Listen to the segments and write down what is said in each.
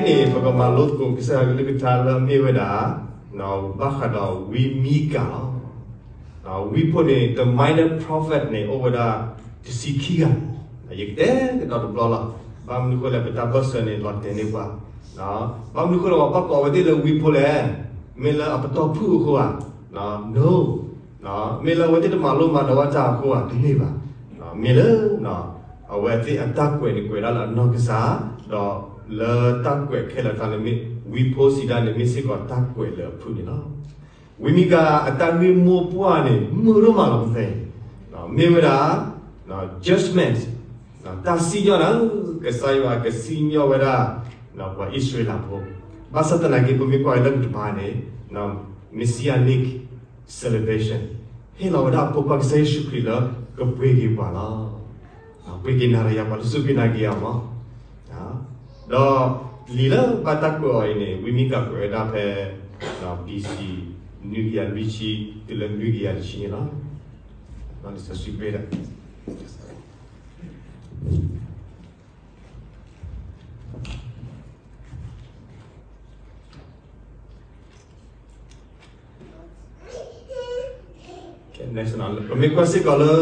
ခဲအံၤန့ၣ် ပကမၤလိသကိးကစၢ်ယွၤကလုၢ်ကထါလၢအမ့ၢ်ဝဲဒၣ် ဘၣ်ဃးဒီးဝံမံကၤလီၤ. ဝံဖိန့ၣ် the minor prophet န့ၣ် အိၣ်ဝဲဒၣ်တဆံခံဂၤ, ယကတဲကဒီးတဘျီလီၤ. ဘၣ်မနုၤဃိလဲၣ် ပတၢ်ဘၢၣ်စၢၤန့ၣ် လီၤတဲာ်န့ၢ်ပှၤ, ဘၣ်မနုၤဃိလဲၣ် ပှၤဘၣ်ကိးဝဲသ့ၣ်လၢဝံဖိလဲၣ်, မ့ၢ်လၢအပတီၢ်ဖုၣ်အဃိဧါ, no, မ့ၢ်လၢအဝဲသ့ၣ်တမၤလိမၤဒိးဘၣ်တၢ်အဃိဧါ, တမ့ၢ်ဘၣ်, မ့ၢ်လၢ အဝဲသ့ၣ်အတၢ်ကွဲးန့ၣ် ကွဲးဒၣ်လၢအနီၢ်ကစၢ်, ဒီးလၢတၢ်ကွဲးခဲလၢာ်တဖၣ်န့ၣ်မ့ၢ် ဝံဖိစံးဒၣ်န့ၣ် မ့ၢ်စ့ၢ်ကီးတၢ်ကွဲးလၢအဖုၣ်န့ၣ်လီၤ. ဝံမံကၤအတၢ်ဂ့ၢ်မိၢ်ပှၢ်န့ၣ် မုာ်ဒိၣ်မးလီၤပသ့ၣ်, မ့ၢ်ဝဲဒၣ် judgment, တၢ်စံၣ်ညီၣ်န့ၣ် ကစၢ်ယွၤကစံၣ်ညီၣ်ဝဲဒၣ် ပှၤအံၣ်စရ့လးဖိ, ဘၣ်ဆၣ်သနာ်က့ ပမ့ၢ်ကွၢ်လၢကတပၤန့ၣ် Messianic celebration, ဟ့ၣ်လီၤဝဲဒၣ်အဖိခွါကစၢ်ယ့ၣ်ၡူးခရံာ်လၢကပှ့ၤက့ၤပှၤလီၤ. ပှ့ၤက့ၤနၤဒီးယၤ ပှၤလၢစူၢ်က့ၤနာ်က့ၤအီၤမး, ဒီးလံာ်လၢဘၣ်တၢ်ကွဲးအီၤအံၤန့ၣ် ဝံမံကၤကွဲးဝဲဒၣ်ဖဲ B C နွံကယၤလွံၢ်ဆံ တုၤလၢနွံကယၤတဆံန့ၣ်လီၤ. လံာ်စီဆှံပ့ဒၣ် ပမ့ၢ်ကွၢ်စ့ၢ်ကီးလၢ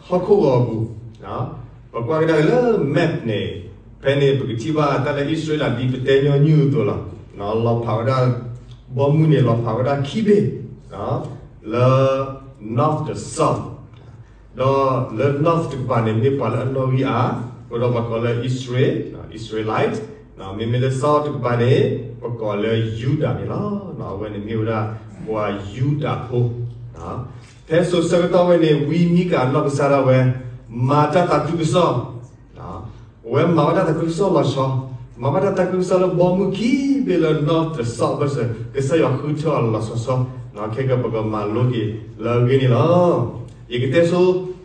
ဟီၣ်ခိၣ်ဂီၤအပူၤ, ပကွၢ်ကဒါက့ၤလၢ map န့ၣ်, ဖဲန့ၣ် ပကထံၣ်ဘၣ်တၢ်လၢအံၣ်စရ့လးဒ်ပတဲညီနုၢ်အသိးလီၤ. လီၤဖးဝဲဒၣ် ဘီမုၢ်န့ၣ် လီၤဖးဝဲဒၣ်ခံဘ့ၣ်, လၢ north ဒီး south, ဒီးလၢ north တကပၤန့ၣ် မ့ၢ်ပှၤလၢအနီၣ်ဂံၢ်အါ, အဃိဒီးပှၤကိးလၢအံၣ်စရ့လး, Israelite, မ့မ့ၢ်လၢ south တကပၤန့ၣ် ပကိးလၢယူဒၤန့ၣ်လီၤ. အဝဲန့ၣ်မ့ၢ်ဝဲဒၣ် ပှၤယူဒၤဖိ, ဖဲစိၤဆၢကတီၢ်ဝဲန့ၣ် ဝံမံကၤနီၢ်ကစၢ်ဒၣ်ဝဲ မၤတၢ်သးခုကစီၣ်, အဝဲမၤဘၣ်တၢ်သးခုကစီၣ်လီၤဆီ, မၤဘၣ်တၢ်သးခုကစီၣ်လၢဘီမုၢ်ခံဘ့ၣ်လၢ north ဒီး south ဘၢၣ်စၢၤ ကစၢ်ယွၤဃုထၢအီၤလီၤဆီဆီ, ခဲကပကမၤလိက့ၤလၢအဂ့ၢ်န့ၣ်လီၤ. ယကတဲဆိ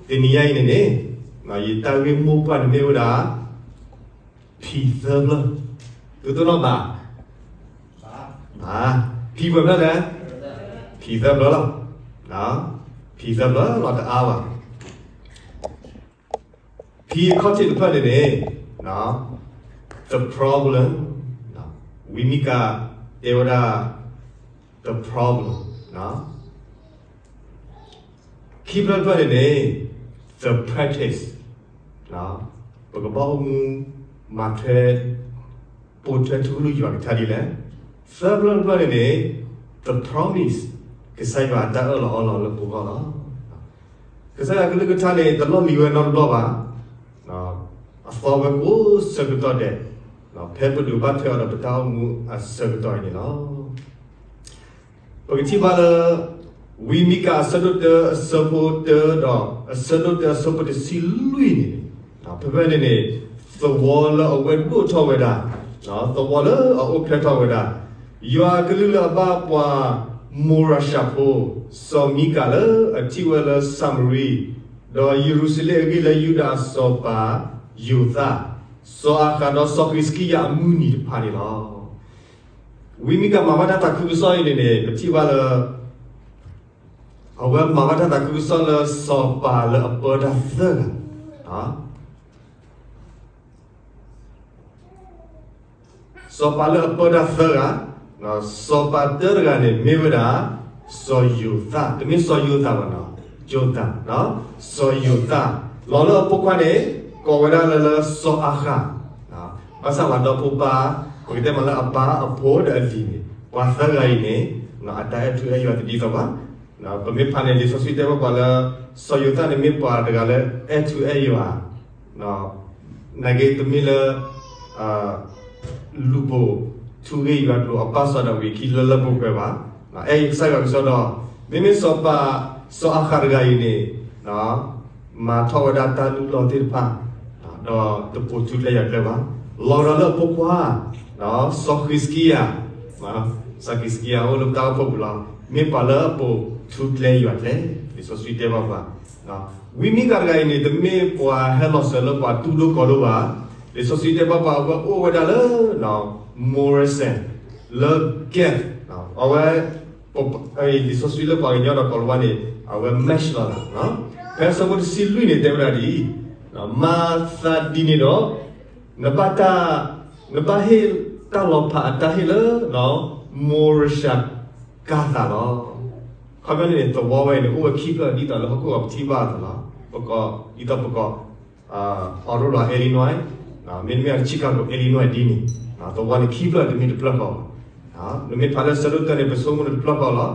တနံၤညါအံၤန့ၣ်န့ၣ်, ယတၢ်ဂ့ၢ်မိၢ်ပှၢ်န့ၣ်မ့ၢ်ဝဲဒၣ် ဖံသၢဖျၢၣ်, သုသ့ၣ်နီၣ်ဘၣ်, ဖံပှဲၤဖျၢၣ်လဲၣ်, ဖံသၢဖျၢၣ်လီၤ, ဖံသၢဖျၢၣ်လီၤတအါဘၣ်. ဖံအခီၣ်ထံးတဖျၢၣ်န့ၣ်န့ၣ်, the problem, ဝံမံကၤတဲဝဲဒၣ် the problem, ခံဖျၢၣ်တဖျၢၣ်န့ၣ်န့ၣ် the practice, ပကဘၣ်အိၣ်မူမၤထွဲ ပိာ်ထွဲထူကလုၢ်ယွၤကထါဒ်လဲၣ်. သၢဖျၢၣ်တဖျၢၣ်န့ၣ်န့ၣ် the promise, ကစၢ်ယွၤအတၢ်အၢၣ်လီၤအီလီၤလၢပဂီၢ်လီၤ. ကစၢ်ယွၤကလုၢ်ကထါန့ၣ် တလီၢ်လံၤဝဲနီတဘျီဘၣ်, အသီဝဲကိးဆၢကတီၢ်ဒဲး, ဖဲပဒုးဘၣ်ထွဲအီၤဒီးပတၢ်အိၣ်မူအဆၢကတီၢ်အံၤန့ၣ်လီၤ. ပကထံၣ်ဘၣ်လၢ ဝံမံကၤအဆၢဒိၣ်တၢအဆၢဖိတၢဒီး အဆၢဒိၣ်တၢအဆၢဖိတဆံလွံၢ်န့ၣ်, ဖဲဖဲန့ၣ်န့ၣ် သဝီလၢအဝဲဒိၣ်ထီၣ်ဝဲဒၣ်, သဝီလၢအအိၣ်ဖျဲၣ်ထီၣ်ဝဲဒၣ်, ယွၤအကလုၢ်လၢအဘၣ်ပှၤမိၤရၤၡးဖိ, စီၤမံကၤလၢအထံၣ်ဝဲလၢစၤမရံ, ဒီးယရူၤၡလ့ၣ်အဂ့ၢ်လၢယူဒၤအစီၤပၤယိၤသး, စီၤအၤဃးဒီးစီၤဃံးစကံယၤအမုၢ်နံၤတဖၣ်န့ၣ်လီၤ. ဝံမံကၤမၤဘၣ်တၢ်သးခုကစီၣ်အံၤန့ၣ်န့ၣ် ပထံၣ်ဘၣ်လၢ အဝဲမၤဘၣ်တၢ်သးခုကစီၣ်လၢစီၤပၤလၢအပၢတၢ်သၢဂၤ, စီၤပၤလၢအပၢတၢ်သၢဂၤ, စီၤပၤတၢတဂၤန့ၣ် မ့ၢ်ဝဲဒၣ် စီၤယိၤသး, တမ့ၢ်စီၤယိၤသးဘၣ်နီၤ, ယိၤသး, စီၤယိၤသး, လီၤလၢအဖိခွါန့ၣ် ကိးဝဲဒၣ်လၢ လၢစီၤအၤဃး, ဘၣ်ဆၣ်ပှၤဒီဖိပၢ်, ပကတဲမ့ၢ်လၢအပၢ်အဖိဒီးအလံၤန့ၣ် ပှၤသၢဂၤအံၤန့ၣ် အတၢ်အဲၣ်ထူအဲၣ်ယွၤတဒ်သိးဘၣ်. ပမ့ၢ်ဖးန့ၣ် လံာ်စီဆှံတဲဘၣ်ပှၤလၢ စီၤယိၤသးန့ၣ်မ့ၢ်ပှၤတဂၤလၢအဲၣ်ထူအဲၣ်ယွၤ, နာ်က့တမ့ၢ်လၢ လူၤပိာ်ထူဂ့ၢ်ယွၤကျိာ်အပၢ်စီၤဒၤဝံးခံလၢလၢပှဲၤပှဲၤဘၣ်, အဲၣ်ကစၢ်ယွၤကစီဒီ, မ့မ့ၢ်စီၤပၤ စီၤအၤဃးတဂၤအံၤန့ၣ် မၤထီၣ်ဝဲဒၣ်တၢ်လုၢ်လီၢ်သ့ၣ်တဖၣ်, ဒီးတပိာ်ထူကျဲယွၤကျဲဘၣ်, လီၤဒီးလၢအဖိခွါ စီၤဃံးစကံယၤ, စီၤဃံးစကံယၤအိၣ်လၢပတၢ်အိၣ်ဖှိၣ်ပူၤလီၤ, မ့ၢ်ပှၤလၢအပိာ်ထူကျဲယွၤကျဲ, လံာ်စီဆှံတဲဘၣ်ပှၤ, ဝံမံကၤတဂၤအံၤန့ၣ် တမ့ၢ်ပှၤဟဲလီၤစၢၤလၢပှၤတူၢ်ဒိၣ်ကီၤဒိၣ်ဘၣ်, လံာ်စီဆှံတဲဘၣ်ပှၤအဝဲအိၣ်ဝဲဒၣ်လၢ Morrison လၢ Gath, အဝဲ လံာ်စီဆှံလၢပှၤကညီဒီးကီၢ်လဝါန့ၣ် အဝဲ match လီၤသး, ဖဲအဆၢဖိတဆံလွံၢ်န့ၣ် တဲဝဲဒၣ်ဒ်အံၤ, မၤသးဒ်န့ၣ်ဒီး နဘၣ်တၢ်, နဘၣ်ဟ့ၣ် တၢ်လီၤဖးအတၢ်ဟ့ၣ်လၢ မိရၡၤကၤသးလီၤ. ခီပညီန့ၣ်န့ၣ် သဝီဝဲအံၤန့ၣ် အိၣ်ဝဲခံဖျၢၣ်ဒ်သိးလၢဟီၣ်ခိၣ်ကီးပထံၣ်ဘၣ်အသိးလီၤ. ပကိး ဒ်သိးပကိး Aurora Illinois, မ့တမ့ၢ် Chicago Illinois ဒ်န့ၣ်, သဝီန့ၣ်ခံဖျၢၣ်တမ့ၢ်တဖျၢၣ်ဃီဘၣ်. နမ့ၢ်ဖးလၢဆၢဒိၣ်တၢန့ၣ် ပဆိကမိၣ်န့ၣ်တဖျၢၣ်ဃီလီ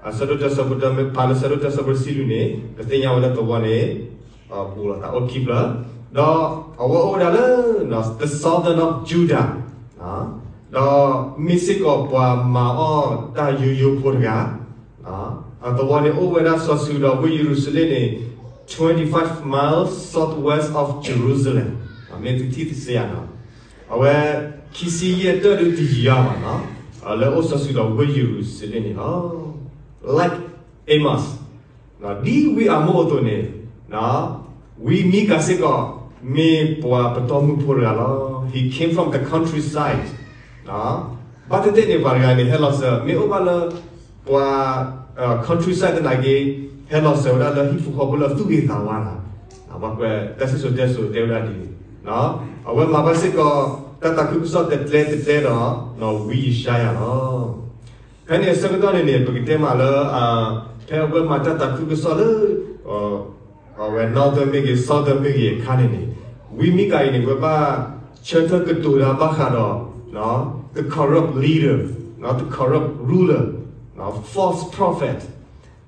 ၤ. ဆၢဒိၣ်တၢဆၢဖိတၢ မ့ၢ်ဖးလၢဆၢဒိၣ်တၢဆၢဖိတဆံလွံၢ်န့ၣ် ပသ့ၣ်ညါဝဲလၢသဝီန့ၣ် ဘူးလီၤသးအိၣ်ခံဖျၢၣ်, ဒီးအဝဲအိၣ်ဝဲဒၣ်လၢ the southern of Judah, ဒီးမ့ၢ်စ့ၢ်ကီးပှၤမၤအီၣ်တၢ်ယိယိဖိတဂၤ, အသဝီန့ၣ်အိၣ်ဝဲဒၣ်စီၤစုၤဒီးဝ့ၢ်ယရူၤၡလ့ၣ်န့ၣ် twenty-five miles southwest of Jerusalem, မ့ၢ်သုထံၣ်သ့ဧါနီၤ, အဝဲ ခံဆံယဲၢ်တၢၣ်ဒုတယံၤယါဘၣ်နီၤ, လၢအိၣ်စီၤစုၤဒီးဝ့ၢ်ယရူၤၡလ့ၣ်န့ၣ်လီၤ. Like Amos, ဒ်ဝံအၤမိၣ်အသိးန့ၣ်, ဝံမံကၤစ့ၢ်ကီး မ့ၢ်ပှၤပတီၢ်မုၢ်ဖိတဂၤလီၤ. He came from the countryside. ဘၣ်သ့ၣ်သ့ၣ်န့ၣ် ပှၤတဂၤန့ၣ် ဟဲလီၤစၢၤ မ့ၢ်အိၣ်ဘၣ်လၢ ပှၤ countryside သနာ်က့ ဟဲလီၤစၢၤဝဲဒၣ်လၢဟံၣ်ဖိဃီဖိလၢသူၣ်ဂ့ၤသးဝါနီၤ, ပှၤကွဲးတၢ်စံၣ်စိၤတဲစိၤတဲဝဲဒၣ်ဒ်န့ၣ်, အဝဲမၤဘၣ်စ့ၢ်ကီး တၢ်သးခုကစီၣ်တကျဲတကျဲဒီး ဝံယၡါယၤလီၤ. ဖဲန့ၣ်အဆၢကတီၢ်န့ၣ်န့ၣ် ပကတဲမးလၢ ဖဲအဝဲမၤတၢ်သးခုကစီၣ်လၢ အဝဲ northern မ့ၢ်ဂ့ၤ southern မ့ၢ်ဂ့ၤအခါန့ၣ်န့ၣ်, ဝံမံကၤအံၤန့ၣ် ဝဲဘၣ်ဆၢထၢၣ်ကတိၤတၢ်ဘၣ်ဃးဒီး the corrupt leader, the corrupt ruler, false prophet,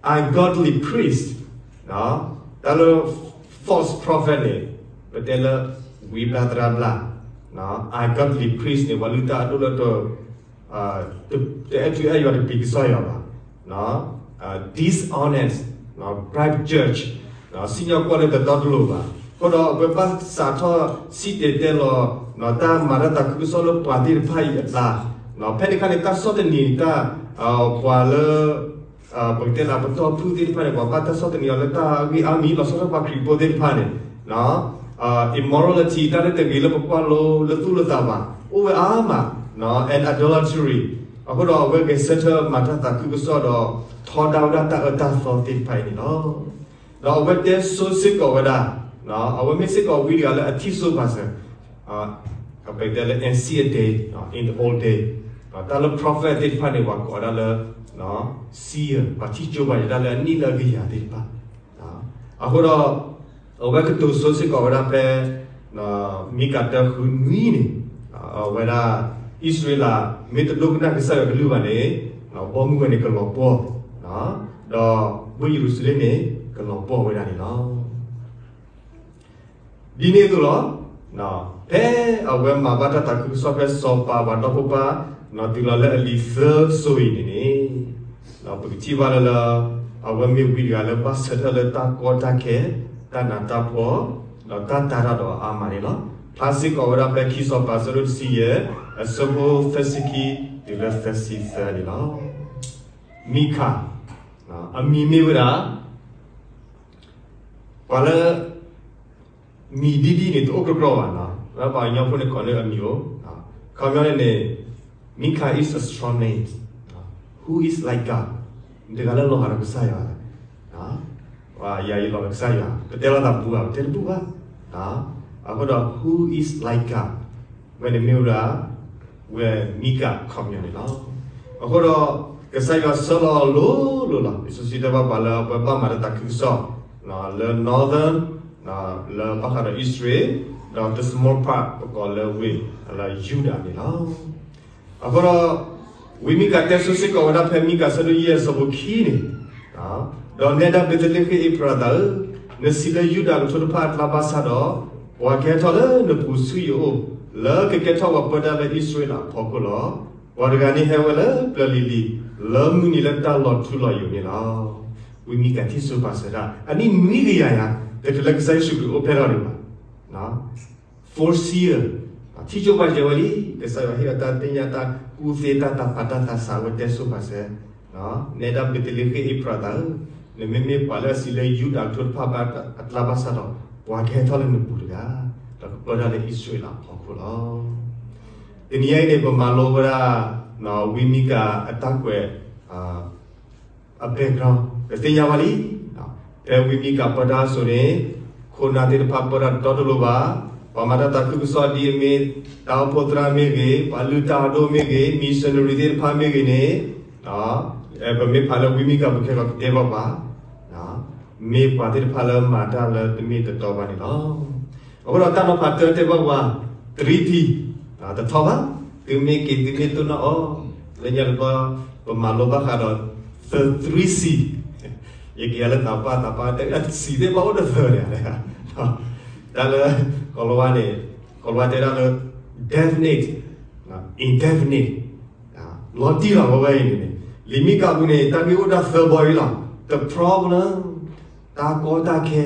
ungodly priest, တၢ်လၢ false prophet န့ၣ် ပတဲလၢ ဝံဘျါသရၣ်ဘျါ, ungodly priest န့ၣ် ပှၤလုၢ်တၢ်အဒိၣ်လၢ တအဲၣ်ထူအဲၣ်ယွၤတပျံၤကစၢ်ယွၤဘၣ်, dishonest, bribe judge, စံၣ်ညီၣ်ကွီၢ်လၢတတီတလိၤဘၣ်. အဃိဒီးအဝဲဘၣ်စးထီၣ်စံၣ်တဲၤတဲလီၤ တၢ်မၤတၢ်သးခုကစီၣ်လၢပှၤသ့ၣ်တဖၣ်အံၤအကျါ, ဖဲန့ၣ်အခါန့ၣ် တၢ်ဆီၣ်သနံးတၢ် ပှၤလၢ ပကတဲလၢပတီၢ်ဖုၣ်သ့ၣ်တဖၣ်န့ၣ် ပှၤဘၣ်တၢ်ဆီၣ်သနံးအီၤလၢတၢ်ဂ့ၢ်အါမံၤ လီၤဆီဒၣ်ပှၤခရံာ်ဖိသ့ၣ်တဖၣ်န့ၣ်, immorality တၢ်လၢတဂ့ၤလၢပကွၢ်လိလၢသူၣ်လၢသးဘၣ် အိၣ်ဝဲအါမး, and idolatry အဃိဒီးအဝဲဂဲၤဆၢထၢၣ်မၤတၢ်သးခုကစီၣ်ဒီး ထီဒါဝဲဒၣ်တၢ်အၢတၢ်သီသ့ၣ်တဖၣ်အံၤန့ၣ်လီၤ. ဒီးအဝဲတဲဆိစ့ၢ်ကီးဝဲဒၣ်, အဝဲမ့ၢ်စ့ၢ်ကီးဝံတဂၤလၢအထံၣ်ဆိပာ်စၢၤ ပကတဲလၢ ancient day, in the old day, တၢ်လၢ prophet သ့ၣ်တဖၣ်န့ၣ် ပှၤကိးဒၣ်လၢ seer, ပှၤထံၣ်ကၠိပာ်စၢၤတၢ်လၢအနံၣ်လၢအကယၤသ့ၣ်တဖၣ်, အဃိဒီး အဝဲကတိၤဆိစ့ၢ်ကီးဝဲဒၣ်ဖဲ မံကၤတၢဃုနွံန့ၣ်, အဝဲဒၣ် အံၣ်စရ့လး မ့ၢ်တဒိကနၣ်ကစၢ်ယွၤကလုၢ်ဘၣ်န့ၣ်, ဘီမုၢ်ဝဲန့ၣ်ကလီၤပှီၢ်, ဒီးဝ့ၢ်ယရူၤၡလ့ၣ်န့ၣ် ကလီၤပှီၢ်ဝဲဒၣ်န့ၣ်လီၤ. ဒ်န့ၣ်အသိးလီၤ. ဖဲအဝဲမၤဘၣ်တၢ်သးခုကစီၣ်ဖဲစီၤပၤပှၤဒီဖိပၢ် တုၤလီၤလၢအလံာ်သၢစိၤအံၤန့ၣ်န့ၣ်, ပကထံၣ်ဘၣ်လၢလၢ အဝဲမ့ၢ်ဝံတဂၤလၢဘၣ်ဆၢထၢၣ်လၢတၢ်ကီတၢ်ခဲ, တၢ်နးတၢ်ဖှီၣ်, ဒီးတၢ်တၤတၢ်ဒီးအါမးန့ၣ်လီၤ. ဖျါစ့ၢ်ကီးဝဲဒၣ်ဖဲခံစီၤပၤအဆၢဒိၣ်တဆံယဲၢ် အဆၢဖိသၢဆံခံ တုၤလၢသၢဆံသၢန့ၣ်လီၤ. မံခၤ, အမံၤမ့ၢ်ဝဲဒၣ် ပှၤလၢ မံၤဒ်ဒ်န့ၣ် တအိၣ်ကကြၢးဘၣ်နီၤ, လၢပှၤကညီဖိန့ၣ် ကိးလၢအမံၤအိၣ်, ခီပညီန့ၣ်န့ၣ် Micah is a strong name, who is like God, တဂၤလၢလီၤဂာ်ဒီးကစၢ်ယွၤ, ယၤယလီၤဒီးကစၢ်ယွၤ, ပတဲလိာ်သးဘူးဘၣ် ပတဲတဘူးဘၣ်, အဃိဒီး who is like God, ဝဲန့ၣ်မ့ၢ်ဝဲဒၣ် ဝဲမံကၤ ခီပညီန့ၣ်လီၤ. အဃိဒီး ကစၢ်ယွၤဆှၢလီၤလိၤလိၤလီၤ လံာ်စီဆှံတဲဘၣ်ပှၤလၢအဝဲဘၣ်မၤတၢ်သးခုကစီၣ် လၢ northern, လၢဘၣ်ဃးဒီးအံၣ်စရ့လး, ဒီး the small part ပကိးလၢဝ့ၢ် လၢယူဒၤန့ၣ်လီၤ. အဃိဒီး ဝံမံကၤတဲဆိစ့ၢ်ကီးဝဲဒၣ်ဖဲမံကၤဆၢဒိၣ်ယဲၢ်အဆၢဖိခံန့ၣ်, ဒီးနဲဒၣ်ဘ့းသလ့ဃ့ၣ်အ့ဖရၤသးဧၢ, နစံးလၢယူဒၤကထိတဖၣ်အကျါဘၣ်ဆၣ်ဒီး, ပှၤကဟဲထီၣ်လၢနပူၤဆူယအိၣ်, လၢကကဲထီၣ်ပှၤပၢတၢ်လၢအံၣ်စရ့လးအဖီခိၣ်လီၤ. ပှၤတဂၤန့ၣ်ဟဲဝဲလၢပျၢၤလံၤလံၤ, လၢမုၢ်နံၤလၢတၢ်လီၤထူလီၤယိာ်န့ၣ်လီၤ. ဝံမံကၤထံၣ်ဆိပာ်စၢၤတၢ် အနံၣ်နွံကယၤယၤ, တချုးလၢကစၢ်ယ့ၣ်ၡူးခရံာ်အိၣ်ဖျဲၣ်ထီၣ်ဒံးဘၣ် foreseer, ထံၣ်ကၠိပာ်စၢၤဝဲလံ, ကစၢ်ယွၤဟ့ၣ်အီၤတၢ်သ့ၣ်ညါတၢ်ကူၣ်သ့တၢ်သးဖးတၢ်သးစးဝဲတဲဆိပာ်စၢၤ, နဲဒၣ်ဘ့းသလ့ဃ့ၣ်အ့ဖရၤသးဧၢ, နမ့မ့ၢ်ပှၤလၢအစံးလၢယူဒၤကထိတဖၣ်အကျါဘၣ်ဆၣ်ဒီး, ပှၤကဟဲထီၣ်လၢနပူၤတဂၤ, ဒီးကပၢတၢ်လၢအံၣ်စရ့လးအဖီခိၣ်လီၤ. တနံၤအံၤန့ၣ် ပမၤလိဝဲဒၣ် ဝံမံကၤအတၢ်ကွဲး အ background ပသ့ၣ်ညါဘၣ်လံ, ဖဲဝံမံကၤပၢတၢ်အစိၤန့ၣ်, ခိၣ်နၢ်သ့ၣ်တဖၣ်ပၢတၢ်တတီတလိၤဘၣ်, ပှၤမၤတၢ်သးခုကစီၣ်ဒ်အမ့ၢ် တၢ်အိၣ်ဖှိၣ်သရၣ်မ့ၢ်ဂ့ၤ, ပှၤလုၢ်တၢ်အဒိၣ်မ့ၢ်ဂ့ၤ, missionary သ့ၣ်တဖၣ်မ့ၢ်ဂ့ၤန့ၣ်, ပမ့ၢ်ဖးလၢဝံမံကၤပူၤခဲကီးကတဲဘၣ်ပှၤ, မ့ၢ်ပှၤသ့ၣ်တဖၣ်လၢမၤတၢ်လၢတမ့ၢ်တတီဘၣ်န့ၣ်လီၤ. အဃိဒီးတၢ်နီၤဖးတၢတဲဘၣ်ပှၤ, three P, တထီဘၣ်, သုမ့ၢ်က့ၤသုမ့ၢ်တိၢ်နီၣ်အီၤ, လၢညါတဘျီ ပမၤလိဘၣ်ဃးဒီး the three C, ယက့ၤယၤလၢသးပှၢ်သးပှၢ် တၢ် C သ့ၣ်ဘၣ်အိၣ်ဒီးသၢန့ၣ်, တၢ်လၢ ကီၤလၤဝါန့ၣ်, ကီၤလၤဝါတဲဒၣ်လၢ definite, indefinite, လီၤတံၢ်လီၤဝဲဝဲအံၤန့ၣ်, လံာ်မံကၤပူၤန့ၣ် တၢ်ဂ့ၢ်အိၣ်ဒၣ်သၢဘီအံၤလီၤ. The problem, တၢ်ကီတၢ်ခဲ,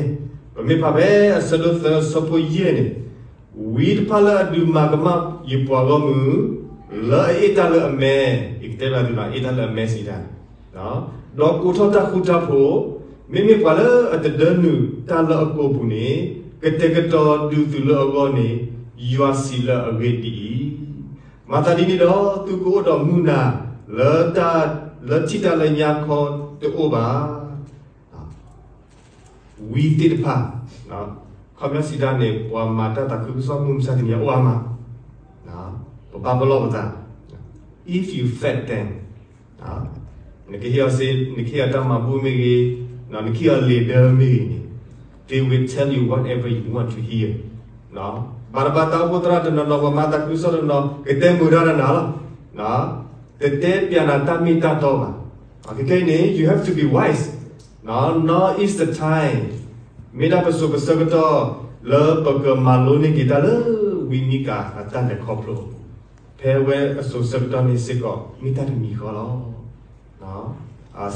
ပမ့ၢ်ဖးဖဲအဆၢဒိၣ်သၢဆၢဖိယဲၢ်န့ၣ်, ဝံတဖၣ်လၢအဒုးမၤကမၣ်ယပှၤဂီၢ်မုၢ်, လၢအအ့ၣ်တၢ်လၢအမဲ, ယကတဲဘၣ်သုလီၤ, အ့ၣ်တၢ်လၢအမဲစံးတၢ်, ဒီးကိးထီၣ်တၢ်ဃူတၢ်ဖိး, မ့မ့ၢ်ပှၤလၢအတဒၢနုာ်တၢ်လၢအကိာ်ပူၤန့ၣ်, ကတဲာ်ကတီၤဒုးသုးလၢအဂီၢ်န့ၣ်, ယွၤစံးလၢအဂ့ၢ်ဒ်အံၤ, မၤသးဒ်န့ၣ်ဒီး သုကအိၣ်ဒီးမုၢ်နၤ လၢတၢ်, လၢထံၣ်တၢ်လၢညါခီတအိၣ်ဘၣ်. ဝံသ့ၣ်တဖၣ်, ခီပညီစံးတၢ်န့ၣ် ပှၤမၤတၢ်သးခုကစီၣ်မုၢ်မဆါတနံၤအံၤအိၣ်အါမး, ပဘၣ်ပလီၢ်ပသး, if you fed them, နကဟ့ၣ်အီၤစ့, နကဟ့ၣ်အီၤတၢ်မၤဘူၣ်မ့ၢ်ဂ့ၤ, နကဟ့ၣ်အီၤလံာ်ဒၢမ့ၢ်ဂ့ၤန့ၣ်, they will tell you whatever you want to hear. ဘၣ်တဘၣ်တၢ်အိၣ်ဖှိၣ်သရၣ်တနီၤနီၤ ပှၤမၤသးခုကစီၣ်တနီၤ ကတဲမုာ်တၢ်တနီၤလီၤ, တတဲပျးနၤတၢ်မ့ၢ်တၢ်တီဘၣ်. ခဲခဲအံၤန့ၣ် you have to be wise. Now is the time. မ့ၢ်ဒၣ်ပစိၤပဆၢကတီၢ် လၢပကမၤလိန့ၢ်က့ၤတၢ်လၢ ဝံမံကၤအတၢ်လဲၤခီဖျိ, ဖဲဝဲအစိၤဆၢကတီၢ်န့ၣ်စ့ၢ်ကီး မ့ၢ်တၢ်တမံၤဃီလီၤ.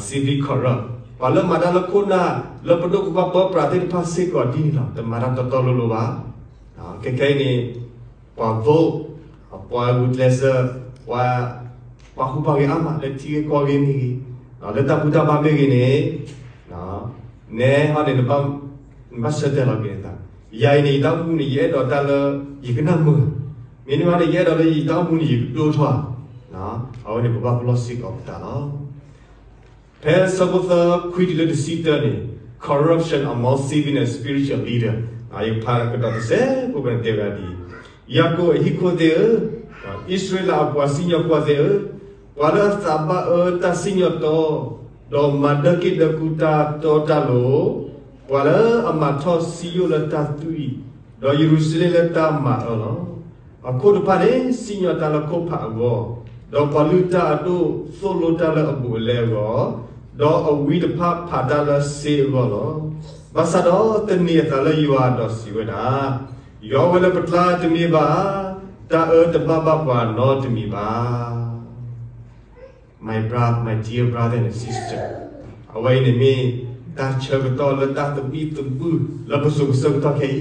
Civic corrupt, ပှၤလၢမၤတၢ်လၢခိၣ်နၢ် လၢပဒိၣ်ပပှၢ်ပၢပြးသ့ၣ်တဖၣ်စ့ၢ်ကီးဒ်န့ၣ်လီၤ, တမၤတၢ်တီတီလိၤလိၤဘၣ်. ခဲခဲအံၤန့ၣ် ပှၤ vote, ပှၤဂုာ်ကျဲးစၢး, ပှၤ, ပှၤဟူးပှၤဂဲၤအါမး လၢထံဂ့ၢ်ကီၢ်ဂ့ၢ်မ့ၢ်ဂ့ၤ, လၢတၢ်ဘူၣ်တၢ်ဘါမ့ၢ်ဂ့ၤန့ၣ်, နဲဟီန့ၣ် နဘၣ်ဆၢတဲာ်လီၤက့ၤနသး, ယၤအံၤန့ၣ် ယတၢ်အိၣ်မူန့ၣ် ယအဲၣ်ဒိးတၢ်လၢ ယကနၢ်မုာ်, မ့တမ့ၢ်န့ၣ် ယအဲၣ်ဒိးလၢယတၢ်အိၣ်မူန့ၣ် ယကဒိၣ်ထီၣ်ဧါ. အဝဲန့ၣ် ပဘၣ်ပလီၢ်စ့ၢ်ကီးပသးလီၤ. ဖဲဆၢဖိသၢ ခွံတုၤလၢတဆံတၢန့ၣ်, corruption among civil and spiritual leader, ယကဖးကဒီးတစဲးဖိန့ၣ် တဲဝဲဒၣ်ဒ်အံၤ, ယၤကိာ်အဟံၣ်ခိၣ်သ့ၣ်ဧၢ, အံၣ်စရ့လးအပှၤစံၣ်ညီၣ်ကွီၢ်သ့ၣ်ဧၢ, ပှၤလၢအသးဘၣ်အၢတၢ်စံၣ်ညီၣ်တီ, ဒီးမၤဒၢက့ၣ်ဒၢကူတၢ်တီတၢ်လိၤ, ပှၤလၢအမၤထီၣ်စံယိၣ်လၢတၢ်သွံၣ်, ဒီးယရူၤၡလ့ၣ်လၢတၢ်မၤအၢလီၤ. အခိၣ်တဖၣ်န့ၣ် စံၣ်ညီၣ်တၢ်လၢခိၣ်ဖးအဂီၢ်, ဒီးပှၤလုၢ်တၢ်အဒိၣ်သိၣ်လိတၢ်လၢအဘူးအလဲအဂီၢ်, ဒီးအဝံတဖၣ်ဖးတၢ်လၢစ့အဂီၢ်လီၤ. ဘၣ်ဆၣ်ဒီးသန့ၤအသးလၢယွၤဒီးစံးဝဲဒၣ်, ယွၤဝဲလၢပကျါတမ့ၢ်ဘၣ်ဧါ, တၢ်အၢတဘၣ်ဘၣ်ပှၤနီတမံၤဘၣ်. My bro-, my dear brother and sister, အဝဲအံၤန့ၣ်မ့ၢ်တၢ်ဆၢကတီၢ်လၢတၢ်သဘံၣ်သဘုၣ်လၢပစိၤကဆၢကတီၢ်ခဲ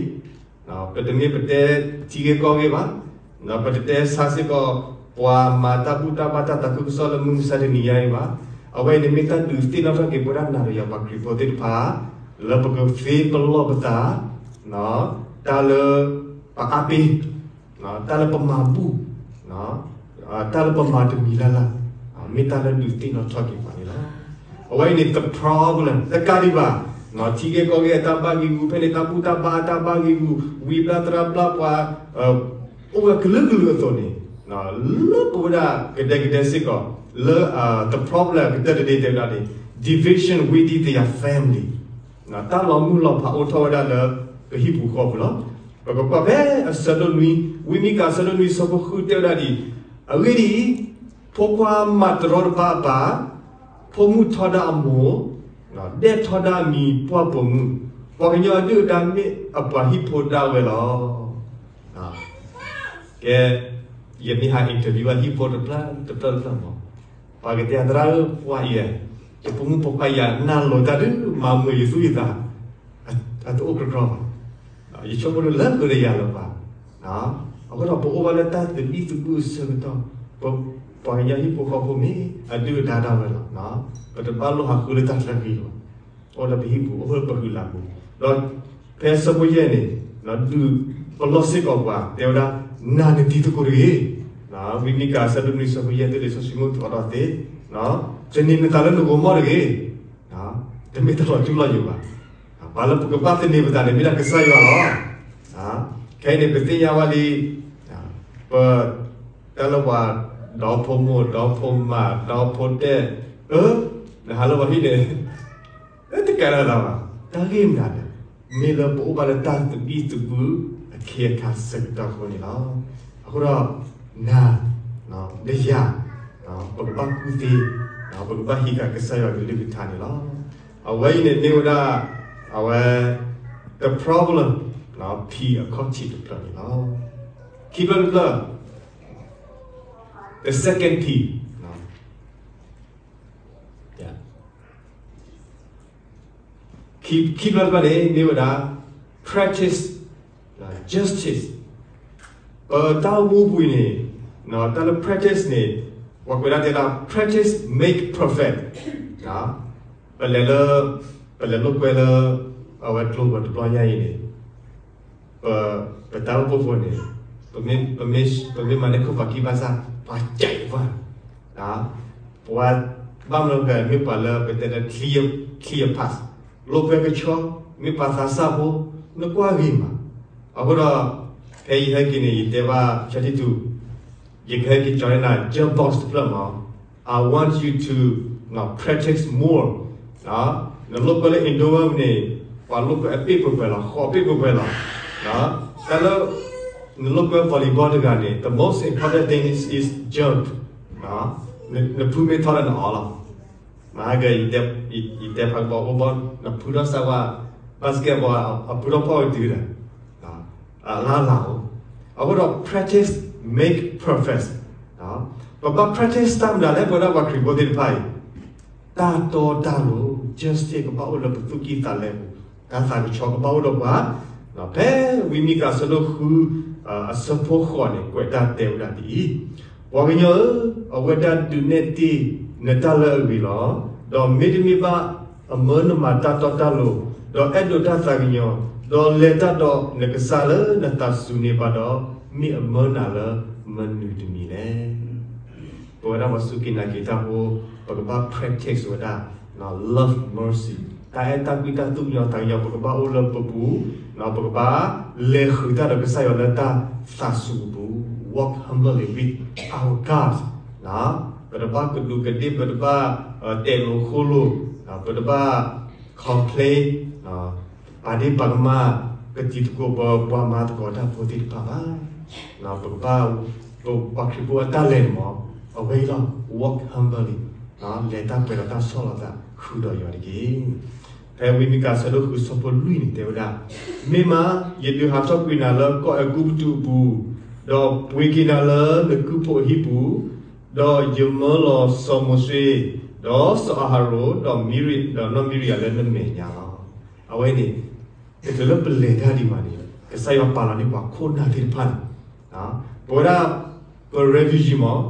အံၤ, ပတမ့ၢ်ပတဲထံဂ့ၢ်ကီၢ်ဂ့ၢ်ဘၣ်, ပတတဲဆါစ့ၢ်ကီး ပှၤမၤတၢ်ဘူၣ်တၢ်ဘါတၢ်သးခုကစီၣ်လၢမုၢ်မဆါတနံၤညါအံၤဘၣ်. အဝဲအံၤန့ၣ်မ့ၢ်တၢ်ဒုးသ့ၣ်နီၣ်ထီၣ်က့ၤပဝဲဒၣ်နၤဒီးယၤပှၤခရံာ်ဖိသ့ၣ်တဖၣ်, လၢပကသ့ပလီၢ်ပသး, တၢ်လၢပအါပ့ၤ တၢ်လၢပမၤဘူၣ်, တၢ်လၢပမၤတမံၤလၢ်လၢ်, မ့ၢ်တၢ်လၢဒုးသ့ၣ်နီၣ်ထီၣ်က့ၤပှၤန့ၣ်လီၤ. အဝဲအံၤန့ၣ် the problem တကးဒံးဘၣ်, ထံဂ့ၢ်ကီၢ်ဂ့ၢ်အတၢ်ဘၣ်ဂံၢ်ဂူာ် ဖဲန့ၣ်တၢ်ဘူၣ်တၢ်ဘါအတၢ်ဘၣ်ဂံၢ်ဂူာ် ဝံဘျၣ်သရၣ်ဘျၣ်ပှၤ အိၣ်ဝဲကလုာ်ကလုာ်အသိးန့ၣ်, လၢပဝဲဒၣ်ကဒဲကဒဲစ့ၢ်ကီး, လၢ the problem ကတၢၢ်တဒ့တဲဝဲဒၣ်န့ၣ် division within their family, တၢ်လီၤမုၢ်လီၤဖးအိၣ်ထီၣ်ဝဲဒၣ်လၢပဟံၣ်ပူၤဃီပူၤလီၤ. ပကကွၢ်ဖဲအဆၢဒိၣ်နွံ, ဝံမံကၤအဆၢဒိၣ်နွံဆၢဖိဃုတဲဝဲဒၣ်ဒ်အံၤ, အဂ့ၢ်ဒ်အံၤ, ဖိခွါမၤတရီတပါအပၢ်, ဖိမုၣ်ထီဒါအမိၢ်, ဒဲၣ်ထီဒါအမံၤပှၢ်ပိာ်မုၣ်, ပှၤကညီအဒုၣ်အဒါမ့ၢ်အပှၤဟံၣ်ဖိဒါဝဲလီၤ. ကဲ, ယမ့ၢ်ဟး interview အဟံၣ်ဖိတဖျၢၣ်တဖျၢၣ်မး, ပှၤကတဲသရၣ်ဧၢ ပှၤအံၤ, ယဖိမုၣ်ဖိခွါယၤနၢ်လိၤတၢ်ဒုး မၤမုာ်ယသူၣ်ယသး, အတအိၣ်ကရီကရီဘၣ်. ယဆိကမိၣ်လၢလၢကဒီးယၤလၢၤဘၣ်. အဃိဒီးပအိၣ်ဘၣ်လၢတၢ်သဘံၣ်သဘုၣ်အဆၢကတီၢ်, ပပှၤကညီဟံၣ်ဖိဃီဖိမ့ၢ်အဒုၣ်အဒါဒၣ်ဝဲလီၤ. ပတဘၣ်လိၣ်ဟးဃုလၢတၢ်ချၢဃံလီၤ. အိၣ်လၢပဟံၣ်ပူၤ အိၣ်လၢပဃုာ်လၤပူၤ, ဒီးဖဲဆၢဖိယဲၢ်န့ၣ်, ဒုးပလီၢ်စ့ၢ်ကီးပှၤ တဲဝဲဒၣ်, နၤနတံၤသကိးတဂ့ၤ. ဝံမံကၤအဆၢဒိၣ်နွံဆၢဖိယဲၢ် သုဒ်စီဆှံမိၣ်သူအီၤဒီးသ့, သန့ၤနသးလၢနဂီၤမီၢ်တဂ့ၤ. တမ့ၢ်တၢ်လီၤတူၢ်လီၤယိာ်ဘၣ်. ပှၤလၢပကဘၣ်သန့ၤပသးန့ၣ် မ့ၢ်ဒၣ်ကစၢ်ယွၤလီၤ. ခဲအံၤန့ၣ် ပသ့ၣ်ညါဝဲလံ, ပ, တၢ်လၢပှၤ, ဒီဖိမိၢ်, ဒီဖိမါ, ဒီဖိတဲ, အၢ, နဟးလၢပှၤဟံၣ်န့ၣ်, တကဲလၢၤဘၣ်, တၢ်ဂ့ၢ်မနုၤလဲၣ်, မ့ၢ်လၢပအိၣ်ဘၣ်လၢတၢ်သဘံၣ်သဘုၣ်အခ့အခါဆၢကတီၢ်အဃိန့ၣ်လီၤ. အဃိဒီး, နၤ, ဒီးယၤ, ပကဘၣ်ကူၣ်သ့, ပကဘၣ်ဟံးဃာ်ကစၢ်ယွၤကလုၢ်ကထါန့ၣ်လီၤ. အဝဲအံၤန့ၣ်မ့ၢ်ဝဲဒၣ်, အဝဲ, the problem, ဖံအခီၣ်ထံးတဖျၢၣ်န့ၣ်လီၤ. ခံဖျၢၣ်တဖျၢၣ်, the second P, ခံဖျၢၣ်တဖျၢၣ်န့ၣ် မ့ၢ်ဝဲဒၣ်, practice justice. ပတၢ်အိၣ်မူပူၤန့ၣ်, တၢ်လၢ practice န့ၣ်, ပှၤကွဲးဒၣ်တဲဒၣ် practice make perfect. ပလဲၤလၢ, ပလဲၤလိာ်ကွဲလၢ, အဝဲကျိၤဝဲၤတဘျီညါအံၤန့ၣ်, ပ, ပတၢ်အိၣ်ဖှိၣ်ဖိန့ၣ်, ပမ့ၢ်မၤန့ၢ်ခိၣ်ပၤခံဘၣ်ဆၣ်, ပှၤကဲပှၤ, ပှၤ, ဘၣ်မနုၤဃိ မ့ၢ်ပှၤလၢပတဲလၢ clear, clear path, လိာ်ကွဲကဆှီ, မ့ၢ်ပှၤသးစၢ်ဖိ, နကွၢ်ဂ့ၤမး. အဃိဒီး, ဖဲယဟဲက့ၤန့ၣ် ယတဲဘၣ် Chatty တူ, ယကဟဲက့ၤကၠီၤန့ၢ်နၤ jump box တဖျၢၣ်မး, I want you to practice more. နလိာ်ကွဲလၢ indoor ဝဲန့ၣ်, ပှၤလိာ်ကွဲအပ့ၢ်ပှဲၤပှဲၤလီၤ, ဃီအပ့ၢ်ပှဲၤပှဲၤလီၤ. တၢ်လၢ, နလိာ်ကွဲ volleyball တဂၤန့ၣ် the most important thing is, is jump. နဖုမ့ၢ်ထီၣ်လၢနအီၤလီၤ. မဟါက ယတဲဖးကပီၤအိၣ်ဘီ, နဖုထီၣ်စၢ်ဝါ, basketball အဖုထီၣ်ဖီၣ်ဝဲတုၤဒီး, အလၢ်လၢ်အိၣ်. အဃိဒီး practice make perfect. ပဘၣ် practice တၢ်မနုၤလဲၣ် ပဝဲဒၣ်ပှၤခရံာ်ဖိသ့ၣ်တဖၣ်အံၤ, တၢ်တီတၢ်လိၤ justice ကဘၣ်အိၣ်လၢပသူၣ်ကံၢ်သးလဲပူၤ, တၢ်သးကဆှီကဘၣ်အိၣ်ဒီးပှၤ, ဖဲဝံမံကၤအဆၢဒိၣ်ဃု, အဆၢဖိဃိးန့ၣ် ကွဲးတၢ်တဲဝဲဒၣ်ဒ်အံၤ, ပှၤကညီဧၢ, အဝဲဒၣ်ဒုးနဲၣ်တ့ၢ်နတၢ်လၢအဂ့ၤလီၤ. ဒီးမ့တမ့ၢ်ဘၣ်အမၢနမၤတၢ်တီတၢ်လိၤ, ဒီးအဲၣ်ဒိးတၢ်သးကညီၤ, ဒီးလဲၤတၢ်ဒီးနကစၢ်လၢနသးစူၤန့ၢ်ဘၣ်ဒီး, မ့ၢ်အမၢနၤလၢမနုၤတမံၤလဲၣ်. ပဝဲဒၣ်ပှၤစူၢ်က့ၤနာ်က့ၤတၢ်ဖိ, ပကဘၣ် practice ဝဲဒၣ်, love mercy, တၢ်အဲၣ်တၢ်ကွံတၢ်သူၣ်ကညီၤသးကညီၤ ပကဘၣ်အိၣ်လၢပပူၤ, ပကဘၣ်လဲၤဃုာ်တၢ်ဒီးကစၢ်ယွၤလၢတၢ်သးစူၤအပူၤ, walk humbly with our God. ပတဘၣ်ကဒူးကဒ့ၣ်, ပတဘၣ်, တဲာ်လိာ်ဃိလိာ်, ပတဘၣ်, complain, ပာ်ဒ့ၣ်ပာ်ကမၣ်, ကတံၤသကိးပပှၤမၤသကိးတၢ်ဖိသ့ၣ်တဖၣ်ဘၣ်. ပကဘၣ်, ပပှၤခရံာ်ဖိအတၢ်လဲၤန့ၣ်မး, အဝဲအံၤလီၤ, walk humbly, လဲၤတၢ်ပှဲၤဒီးတၢ်ဆီၣ်လီၤသးဃုာ်ဒီးယွၤတက့ၢ်. ဖဲဝံမံကၤအဆၢဒိၣ်ဃုအဆၢဖိလွံၢ်န့ၣ်တဲဝဲဒၣ်, မ့ၢ်မး, ယဒုးဟးထီၣ်ကွံာ်နၤလၢကီၢ်အဲၤကူပတူးအပူၤ, ဒီးပှ့ၤက့ၤနၤလၢနကုၢ်ဖိအဟံၣ်ပူၤ, ဒီးယမၢလီၤစီၤမိၤၡ့, ဒီးစီၤအၤဟရိၣ်, ဒီးနီၢ်မံရံယၤလၢနမဲာ်ညါလီၤ. အဝဲန့ၣ်, တချုးလၢပလဲၤတၢ်ဒံးဘၣ်န့ၣ်, ကစၢ်ယွၤပာ်လီၤန့ၢ်ပှၤခိၣ်နၢ်သ့ၣ်တဖၣ်န့ၣ်, ပဝဲဒၣ်, ပ refugee မး,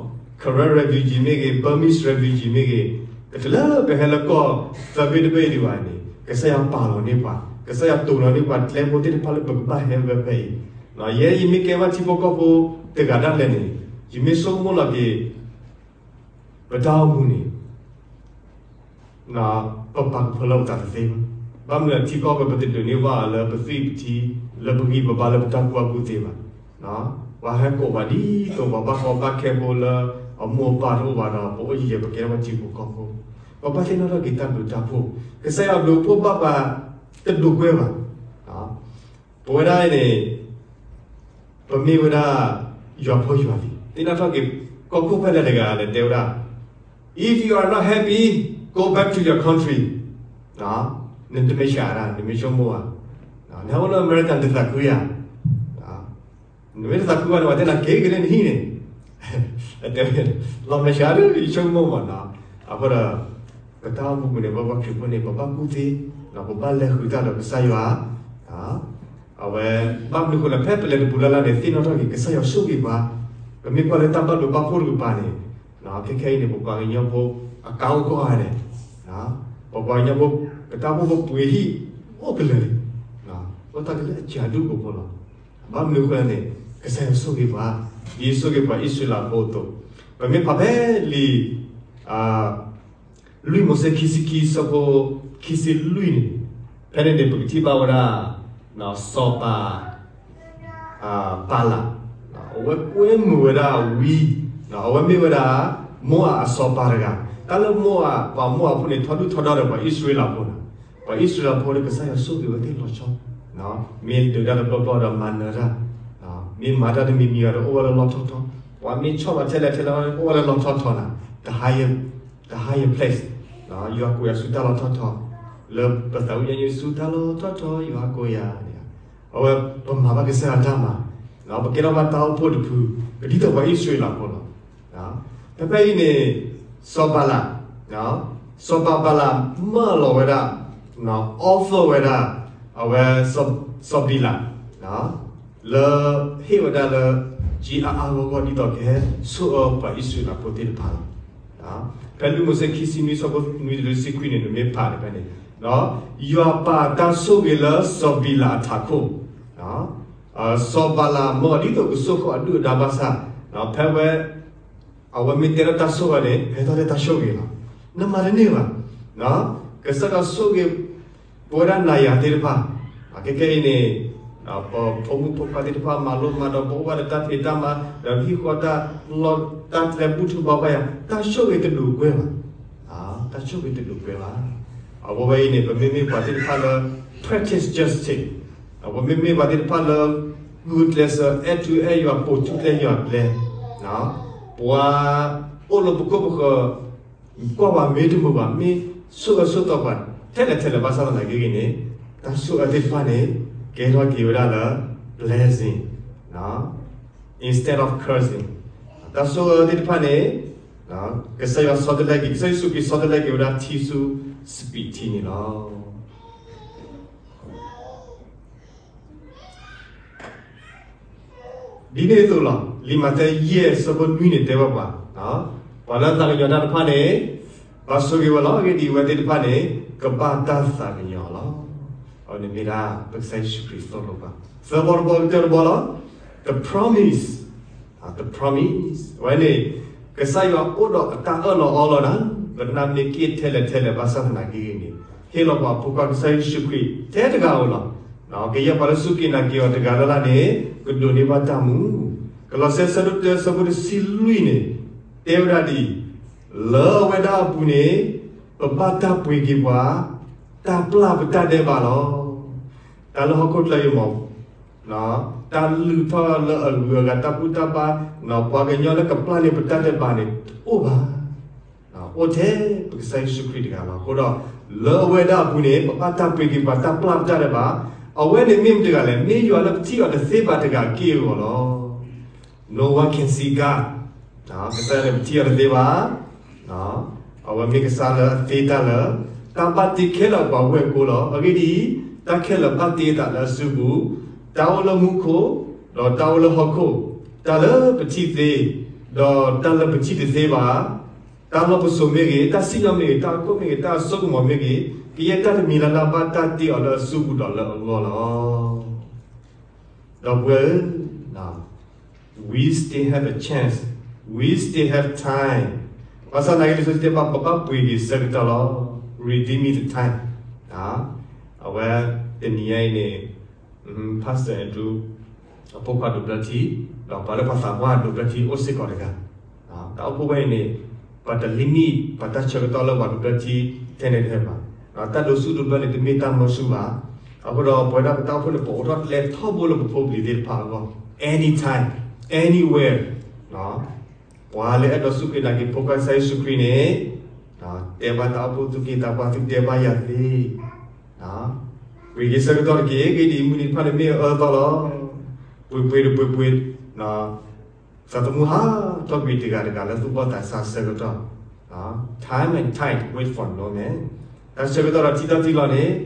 Karen refugee မ့ၢ်ဂ့ၤ, Burmese refugee မ့ၢ်ဂ့ၤ, တချုးလၢပဟဲလၢကီၢ်သၢဘ့ၣ်တဘ့ၣ်ဒံးဘၣ်န့ၣ်, ကစၢ်ယွၤပာ်လီၤန့ၢ်ပှၤ, ကစၢ်ယွၤတိာ်လီၤန့ၢ်ပှၤကျဲဖိသ့ၣ်တဖၣ်လၢပကဘၣ်ဟဲဝဲဖဲအံၤ, ယဲယမ့ၢ်ကဲဘၣ်ထံဖိကီၢ်ဖိတဂၤဒၣ်လဲာ်န့ၣ်, ယမ့ၢ်ဆိကမိၣ်လီၤက့ၤ ပတၢ်အိၣ်မူန့ၣ်, ပပာ်ကဖၢလၢပသးတသ့ဘၣ်. ဘၣ်မနုၤထံကီၢ်ပပတဒုးန့ၢ်ဘၣ်အီၤလၢပသွံၣ်ပထံ, လၢပဂံၢ်ပဘါလၢပတၢ်ကူၣ်ဘၣ်ကူၣ်သ့ဘၣ်. ပှၤဟဲကိးပှၤဒ်သိးပှၤဘၣ်ကီဘၣ်ခဲဖိလၢ, အမိၢ်အပၢ်တအိၣ်ဘၣ်ဒီး ပအိၣ်ယံာ်ယံာ်ပကဲထီၣ်ပှၤထံဖိကီၢ်ဖိ, ပဘၣ်သ့ၣ်နီၣ်ထီၣ်က့ၤတၢ်ဘျုးတၢ်ဖှိၣ်, ကစၢ်ယွၤဘျုးဖှိၣ်ဘၣ်ပှၤတဒိးကွဲဘၣ်. ပဝဲဒၣ်အံၤန့ၣ်, ပမ့ၢ်ဝဲဒၣ်, ယွၤဖိယွၤလံၤ, သ့ၣ်နီၣ်ထီၣ်က့ၤ, ကီၢ်ခိၣ်ဖဲလဲၣ်တဂၤလဲၣ်တဲဝဲဒၣ်, If you are not happy, go back to your country. နတမဲာ်ဆှးဒၣ် နမ့ၢ်ဆိကမိၣ်ဘၣ်, နဟဲအိၣ်လၢအမဲရကၤနတသးခုဧါ, နမ့ၢ်တသးခုဘၣ်န့ၣ် ပှၤတဲနၤက့ၤက့ၤလၢနဟံၣ်န့ၣ်, တဲဝဲ, လီၤမဲာ်ဆှးဒၣ် ယဆိကမိၣ်မးနီၤ, အဃိဒီး, ပတၢ်အိၣ်မူပူၤန့ၣ် ပပှၤခရံာ်ဖိန့ၣ် ပဘၣ်ကူၣ်သ့, ပဘၣ်လဲၤဃုာ်တၢ်ဒီးကစၢ်ယွၤ အဝဲ, ဘၣ်မနုၤအဃိလဲၣ် ဖဲပလဲၤတပူၤလၢ်လၢ်န့ၣ် သ့ၣ်နီၣ်ထီၣ်က့ၤ ကစၢ်ယွၤဆိၣ်ဂ့ၤပှၤ, ပမ့ၢ်ကွၢ်လၢတၢ်ဘၣ်ဒိဘၣ်ဖှိၣ်တကပၤန့ၣ်, ခဲခဲအံၤန့ၣ် ပပှၤကညီဖိ, အကါအိၣ်ကီၢ်ဂၤဒဲး, ပပှၤကညီဖိ, ပတၢ်အိၣ်ဖှိၣ်ဖိပှ့ၤဟံၣ်, အိၣ်ကလၢာ်လံ, အိၣ်တၢ်ကလၢအစှၤဒူၣ်ကဖိလီၤ, ဘၣ်မနုၤအဃိလဲၣ်န့ၣ်, ကစၢ်ယွၤဆိၣ်ဂ့ၤပှၤ, ဒ်ဆိၣ်ဂ့ၤပှၤအံၣ်စရ့လးဖိအသိး, ပမ့ၢ်ဖးဖဲလံာ် လွံၢ်မိၤၡ့ခံဆံခံဆၢဖိ, ခံဆံလွံၢ်န့ၣ်, ဖဲန့ၣ်န့ၣ် ပကထံၣ်ဘၣ်ဝဲဒၣ်, စီၤပၤ, ဘၤလး, အဝဲကွဲမုာ်ဝဲဒၣ်ဝံ, အဝဲမ့ၢ်ဝဲဒၣ် မိအးအစီၤပၤတဂၤ, တၢ်လၢမိအး ပှၤမိအးဖိန့ၣ် ထီဒုၣ်ထီဒါဒီးပှၤအံၣ်စရ့လးဖိန့ၣ်, ပှၤအံၣ်စရ့လးဖိန့ၣ် ကစၢ်ယွၤဆိၣ်ဂ့ၤဝဲသ့ၣ်လီၤဆီ, မ့ၢ်ဒုးတၢ်တဘျီဘျီဒီးမၤနၢၤတၢ်, မ့ၢ်မၤတၢ်တမံၤမံၤဂၤဒီးအိၣ်ဝဲလၢလီၢ်ထီၣ်ထီၣ်, ပှၤမ့ၢ်ဆီၣ်ဘၣ်ထဲလဲၣ်ထဲလဲၣ် အိၣ်ဝဲလၢလီၢ်ထီၣ်ထီၣ်န့ၣ်, the higher, the higher place, ယွၤကိးယၤဆူတၢ်လီၢ်ထီၣ်ထီၣ်, လၢပသးဝံၣ်ညါဆူတၢ်လီၢ်ထီၣ်ထီၣ် ယွၤကိးယၤန့ၣ်, အဝဲပမၤဘၣ်ကစၢ်ယွၤတၢ်မၤ, ပကဲထီၣ်ဘၣ်တၢ်အိၣ်ဖှိၣ်တဖု, ပဒ်သိးပှၤအံၣ်စရ့လးဖိလီၤ. ဖဲဖဲအံၤန့ၣ်, စီၤဘၤလး, စီၤပၤဘၤလးမၢလီၤဝဲဒၣ်, offer ဝဲဒၣ်, အဝဲ, စီၤဘံလး, လၢဟ့ၣ်ဝဲဒၣ်လၢ ကံအါအါဂီၢ်ဂီၢ် ဒ်သိးကဟဲဆိၣ်အၢပှၤအံၣ်စရ့လးဖိသ့ၣ်တဖၣ်လီၤ. ဖဲလံာ်မိၤၡ့ခံဆံနွံ ဆၢဖိနွံတုၤတဆံခွံန့ၣ် နမ့ၢ်ဖးန့ၣ်ဖဲန့ၣ်, ယွၤပာ်တၢ်ဆိၣ်ဂ့ၤလၢစီၤဘံလးအထးခိၣ်, စီၤဘၤလးမၢဒ်သိးကဆိၣ်ဃီအဒုၣ်အဒါဘၣ်ဆၣ်, ဖဲဝဲ အဝဲမ့ၢ်တဲလၢတၢ်ဆိၣ်ဂ့ၤန့ၣ် ဟဲထီၣ်လၢတၢ်ဆိၣ်ဂ့ၤလီၤ. နမၤတန့ၢ်ဘၣ်. ကစၢ်ယွၤဆိၣ်ဂ့ၤ ပဝဲဒၣ်နၤယၤသ့ၣ်တဖၣ်, ခဲကနံၣ်အံၤန့ၣ်, ပဖိမုၣ်ဖိခွါသ့ၣ်တဖၣ်မၤလိမၤဒိး ပအိၣ်ဘၣ်ဒီးတၢ်ဖံးတၢ်မၤ, ဒီးဟံၣ်ဃီတၢ်လီၢ် တၢ်ကျဲဘူၣ်ထူဘါဘၣ်ယၤ, တၢ်ဆိၣ်ဂ့ၤတဒိးကွဲဘၣ်. တၢ်ဆိၣ်ဂ့ၤတဒိးကွဲဘၣ်. အဝဲဝဲအံၤန့ၣ် ပမ့မ့ၢ်ပှၤသ့ၣ်တဖၣ်လၢ practice justice, ပမ့မ့ၢ်ပှၤသ့ၣ်တဖၣ်လၢ ဂုာ်ကျဲးစၢး အဲၣ်ထူအဲၣ်ယွၤ ပိာ်ထူကျဲယွၤကျဲ, ပှၤအိၣ်လၢပခိၣ်ပဃၢၤ ကွၢ်ပှၤမ့ၢ်တမုာ်ဘၣ် မ့ၢ်ဆိၣ်အၢဆိၣ်သီပှၤ ထဲလဲၣ်ထဲလဲၣ်ဘၣ်ဆၣ်သနာ်က့ဂ့ၤန့ၣ်, တၢ်ဆိၣ်အၢသ့ၣ်တဖၣ်န့ၣ် ကဲထီၣ်က့ၤဝဲဒၣ်လၢ blessing, instead of cursing. တၢ်ဆိၣ်အၢသ့ၣ်တဖၣ်န့ၣ် ကစၢ်ယွၤဆီတလဲက့ၤ, ကစၢ်ယ့ၣ်ၡူးခရံာ်ဆီတလဲက့ၤဝဲဒၣ်ထံဆူစပံးထံန့ၣ်လီၤ. ဒ်န့ၣ်အသိးလီၤ. လံာ်မးသဲယဲၢ်ဆၢဖိနွံန့ၣ်တဲဘၣ်ပှၤ, ပှၤလၢအသးကညီၤတၢ်တဖၣ်န့ၣ် ဘၣ်ဆိၣ်ဂ့ၤဝဲလီၤ. အဂ့ၢ်ဒ်အံၤ, အဝဲသ့ၣ်တဖၣ်န့ၣ် ကဘၣ်တၢ်သးကညီၤလီၤ. အဝဲန့ၣ်မ့ၢ်ဒၣ်ပကစၢ်ယ့ၣ်ၡူးခရံာ်သိၣ်လိပှၤ. သၢဘီတဘီ ကတၢၢ်တဘီလီၤ. The promise, the promise အဝဲန့ၣ် ကစၢ်ယွၤအိၣ်ဒီးအတၢ်အၢၣ်လီၤအီလီၤဒၣ်, ပနၢ်မ့ၢ်က့ၣ်ထဲလဲၣ်ထဲလဲၣ်ဘၣ်ဆၣ်သနာ်က့ဂ့ၤန့ၣ်, ဟ့ၣ်လီၤပှၤအဖိခွါကစၢ်ယ့ၣ်ၡူးခရံာ်ထဲတဂၤဧိၤလီၤ. ကယဲၢ်ပှၤလၢစူၢ်က့ၤနာ်က့ၤအီၤတဂၤလၢ်လၢ်န့ၣ် ကဒိးန့ၢ်ဘၣ်တၢ်မူ. ကလီးစဲ ဆၢဒိၣ်တၢ ဆၢဖိတဆံလွံၢ်န့ၣ် တဲဝဲဒၣ်ဒ်အံၤ, လၢအဝဲဒၣ်အပူၤန့ၣ် ပဘၣ်တၢ်ပှ့ၤက့ၤပှၤ, တၢ်ပျၢ်ပတၢ်ဒဲးဘးလီၤ. တၢ်လၢဟီၣ်ခိၣ်ချၢအံၤမ့ၢ် တၢ်လုၢ်ထီၣ်လၢအဂုၤအဂၤ တၢ်ဘူၣ်တၢ်ဘါ, ပှၤကညီလၢကပျၢ်န့ၢ်ပတၢ်ဒဲးဘးန့ၣ် တအိၣ်ဘၣ်. အိၣ်ထဲပကစၢ်ယ့ၣ်ၡူးခရံာ်တဂၤလီၤ. အဃိဒီး လၢအဝဲဒၣ်အပူၤန့ၣ် ပဘၣ်တၢ်ပှ့ၤက့ၤပှၤ တၢ်ပျၢ်ပတၢ်ဒဲးဘး. အဝဲန့ၣ်မ့ၢ်မတဂၤလဲၣ်. မ့ၢ်ယွၤလၢပထံၣ်အီၤတသ့ဘၣ်တဂၤအက့ၢ်အဂီၤလီၤ. No one can see God. ကစၢ်ယွၤန့ၣ် ပထံၣ်အီၤတသ့ဘၣ်. အဝဲမ့ၢ်ကစၢ်လၢအသ့တၢ်လၢ တၢ်ဘၣ်တ့ခဲလၢာ်ပှၤဝဲၢ်ကိလီၤ. အဂ့ၢ်ဒ်အံၤ, တၢ်ခဲလၢာ်ဘၣ်တ့အသးလၢအစုပူၤ, တၢ်အိၣ်လၢမူခိၣ်, ဒီးတၢ်အိၣ်လၢဟီၣ်ခိၣ်, တၢ်လၢပထံၣ်သ့, ဒီးတၢ်လၢပထံၣ်တသ့ဘၣ်, တၢ်လီၢ်ပစိာ်မ့ၢ်ဂ့ၤ, တၢ်စံၣ်ညီၣ်မ့ၢ်ဂ့ၤ, တၢ်အခိၣ်မ့ၢ်ဂ့ၤ, တၢ်အစိကမီၤမ့ၢ်ဂ့ၤ, ကယဲၢ်တၢ်တမံၤလၢ်လၢ်ဘၣ်တၢ်တ့အီၤလၢအစုပူၤဒီးလၢအဂီၢ်လီၤ. ဒီပုၢ်ဝဲၢ်ဧၢ, we still have a chance, we still have time. ဘၣ်ဆၣ်သနာ်က့ လံာ်စီဆှံတဲဘၣ် ပဘၣ်ပှ့ၤက့ၤဆၢကတီၢ်လီၤ. Redeem the time. အဝဲတနံၤညါအံၤန့ၣ် Pastor Andrew အဖိခွါဒိးဘျၢထံ, ဒီးပှၤလၢပှၤသးပှၢ်ဒိးဘျၢထံအိၣ်စ့ၢ်ကီးတဂၤ. တၢ်အိၣ်ဖှိၣ်ဝဲအံၤန့ၣ် ပှၤတ limit ပှၤတၢ်ဆၢကတီၢ်လၢပှၤဒိးဘျၢထံထဲန့ၣ်တဖၣ်ဘၣ်. တၢ်ဒိးဆူၣ်ဒိးဘျၢန့ၣ် တမ့ၢ်တၢ်မၢဆူၣ်ဘၣ်. အဃိဒီးပဝဲဒၣ်ပတၢ်အိၣ်ဖှိၣ်န့ၣ် ပအိးထီၣ်ကျဲထီဘိလၢပဖိပလံၤသ့ၣ်တဖၣ်အဂီၢ် anytime, anywhere. ပှၤလၢအဲၣ်ဒိးစူၢ်က့ၤနာ်က့ၤဖိခွါကစၢ်ယ့ၣ်ၡူးခရံာ်န့ၣ် တဲဘၣ်တၢ်အိၣ်ဖှိၣ်သူၣ်က့သးပှၢ် သုတဲဘၣ်ယၤသ့, ပှ့ၤက့ၤဆၢကတီၢ်တက့ၢ်. အဂ့ၢ်ဒ်အံၤ မုၢ်နံၤတဖၣ်န့ၣ်မ့ၢ်အအၢသီလီၤ. ပှ့ၤပှ့ၤတပှ့ၤပှ့ၤ, သးသမူဟးထီၣ်ကွံာ်တဂၤတဂၤလၢသူၣ်ဘီၣ်သးစၢ်ဆၢကတီၢ်. Time and tide wait for no man. တၢ်ဆၢကတီၢ်ဒီးထံတၢ်ထံလီၤန့ၣ်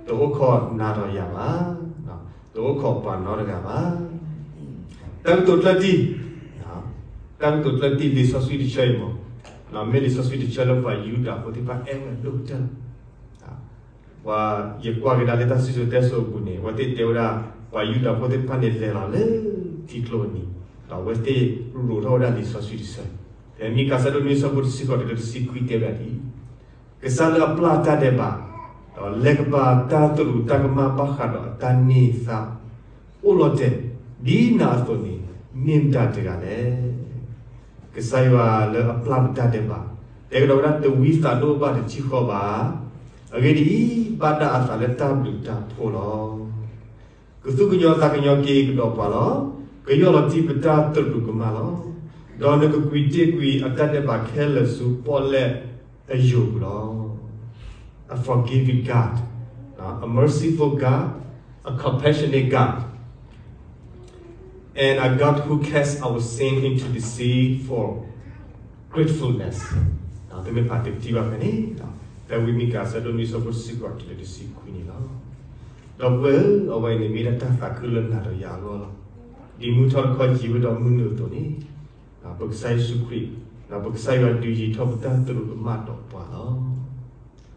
တအိၣ်ခိးနၤဒီးယၤဘၣ်, တအိၣ်ခိးပှၤနီတဂၤဘၣ်. တၢ်ကတိၤကျၢၢ်တံၢ်, တၢ်ကတိၤကျၢၢ်တံၢ် လံာ်စီဆှံတဆၢအံၤမ့ၢ် မ့ၢ်လံာ်စီဆှံတဆၢလၢပှၤယူဒၤဖိသ့ၣ်တဖၣ်အဲၣ်ဝဲဒိၣ်ကတၢၢ်လီၤ. ပှၤယကွၢ်ကဒါလၢတၢ်စံၣ်စိၤတဲစိၤအပူၤန့ၣ် အဝဲသ့ၣ်တဲဝဲဒၣ် ပှၤယူဒၤဖိသ့ၣ်တဖၣ်န့ၣ်လဲၤလီၤလၢထံကျိအနံၤ, ဒီးအဝဲသ့ၣ်ရိးထီၣ်ဝဲဒၣ်လံာ်စီဆှံတဆၢ. ဖဲမံကၤဆၢဒိၣ်နွံဆၢဖိတဆံဃိးတုၤလၢတဆံခွံတဲဝဲဒၣ်ဒ်အံၤ, ကစၢ်လၢအပျၢ်တၢ်ဒဲးဘး, ဒီးလဲၤကပာ်တၢ်သရူးတၢ်ကမၣ်ဘၣ်ဃးဒီးအတၢ်န့ၢ်သါ အိၣ်လီၤတဲာ် ဒ်နၤအသိးန့ၣ် မ့ၢ်မတၤတဂၤလဲၣ်. ကစၢ်ယွၤလၢအပျၢ်ပတၢ်ဒဲးဘး တဲကဒီးဝဲဒၣ် တဝံသးဒိၣ်ဘၣ်တထံၣ်ဃီဘၣ်. အဂ့ၢ်ဒ်အံၤ, ဘၣ်တၢ်အသးလၢတၢ်ဘျုးတၢ်ဖှိၣ်လီၤ. ကသူၣ်ကညီၤသးကညီၤက့ၤကဒီးပှၤလီၤ. ကယီၢ်လီၤတံၢ်ပတၢ်သရူးကမၣ်လီၤ. ဒီးနကကွံာ်တ့ၢ်ကွံာ်အတၢ်ဒဲးဘးခဲလၢာ်ဆူပီၣ်လဲၣ်အယိာ်ပူၤလီၤ. A forgiving God, a merciful God, a compassionate God, and a God who casts our sin into the sea for gratefulness. သုမ့ၢ်ဖးသုကထံၣ်ဘၣ်ဖဲန့ၣ်, ဖဲဝံမံကၤ အဆၢဒိၣ်နွံ အဆၢဖိတဆံဃိးတုၤလၢတဆံခွံန့ၣ်လီၤ. ဒီပုၢ်ဝဲၢ်ဧၢ, အဝဲအံၤန့ၣ်မ့ၢ်ဒၣ်တၢ်သးခုလၢနၤဒီးယၤအဂီၢ်လီၤ. ဒ်မုၢ်ထီၣ်တခီယံၤဝဲဒီးမုၢ်နုာ်အသိးန့ၣ်, ပကစၢ်ယ့ၣ်ၡူးခရံာ်, ပကစၢ်ယွၤဒုးယံၤထီၣ်ပတၢ်သရူးကမၣ်ဒီးပှၤလီၤ.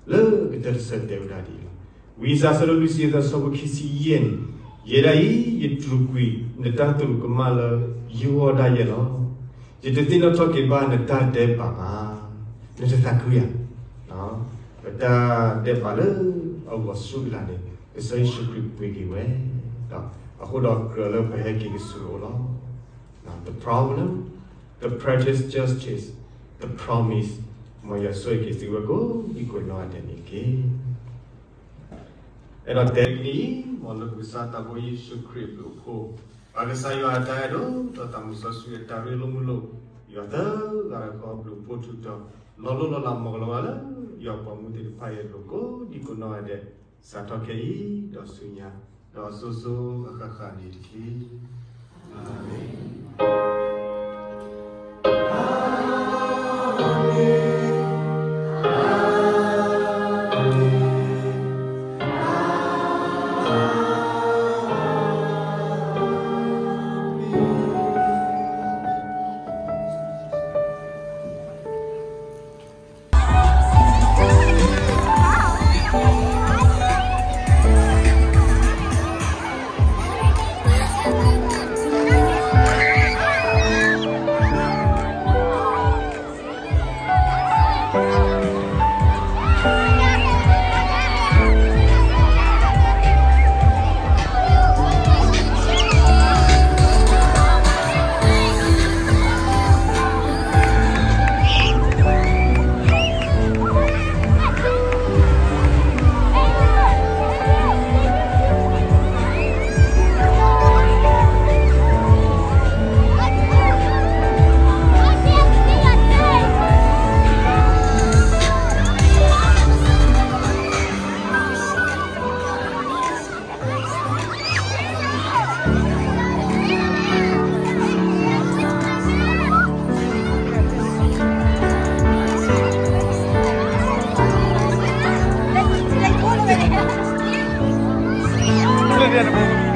လၢကတၢၢ်တဆၢတဲဝဲဒၣ်ဒ်အံၤလီၤ. ဝံယၡါယၤ အဆၢဒိၣ်လွံၢ်ဆံသၢ အဆၢဖိခံဆံယဲၢ်န့ၣ်, ယဲဒၣ်အံၤ ယတြူာ်ကွံာ်နတၢ်သရူးကမၣ်လၢယဂီၢ်ဒၣ်ယဲလီၤ. ယတသ့ၣ်နီၣ်ထီၣ်က့ၤဘၣ်နတၢ်ဒဲးဘးဘၣ်. နတသးခုဧါ. ပတၢ်ဒဲးဘးလၢအဂီၤဆူအလၤန့ၣ် ကစၢ်ယ့ၣ်ၡူးခရံာ်ပှ့ၤက့ၤဝဲ, ဒီးအဃိဒီးကြၢးလၢပဟဲက့ၤကဆူအအိၣ်လီၤ. The problem, the precious justice, the promise, မ်ယွၤဆိၣ်ဂ့ၤက့ၤသုဝဲကိးဒံကိးနီၢ်ဂၤဒဲးန့ၣ်တက့ၢ်. အဲၣ်ဒိးတဲကနံၣ်အံၤ မ်လၢပကစၢ်သးဘိယ့ၣ်ၡူးခရံာ်အဘျုးအဖှိၣ်, ပၢ်ကစၢ်ယွၤအတၢ်အဲၣ်ဒိၣ် ဒီးသးစီဆှံအတၢ်ရ့လိာ်မုာ်လိာ်, ယွၤသၢဂၤတခီအဘျုးအဖှိၣ်ထူတီၤ, လီၤလိၢ်လီၤလး မ်ကလီၤဂာ်လၢယွၤပိာ်မုၣ်သ့ၣ်တဖၣ်အံၤအလိၤ ကိးဒံကိးနီၢ်ဂၤဒဲး, စးထီၣ်ခဲအံၤဒီးဆူညါ, ဒီးအစိၤစိၤအဃၣ်ဃၣ်န့ၣ်တက့ၢ်. အၤမ့ၣ်.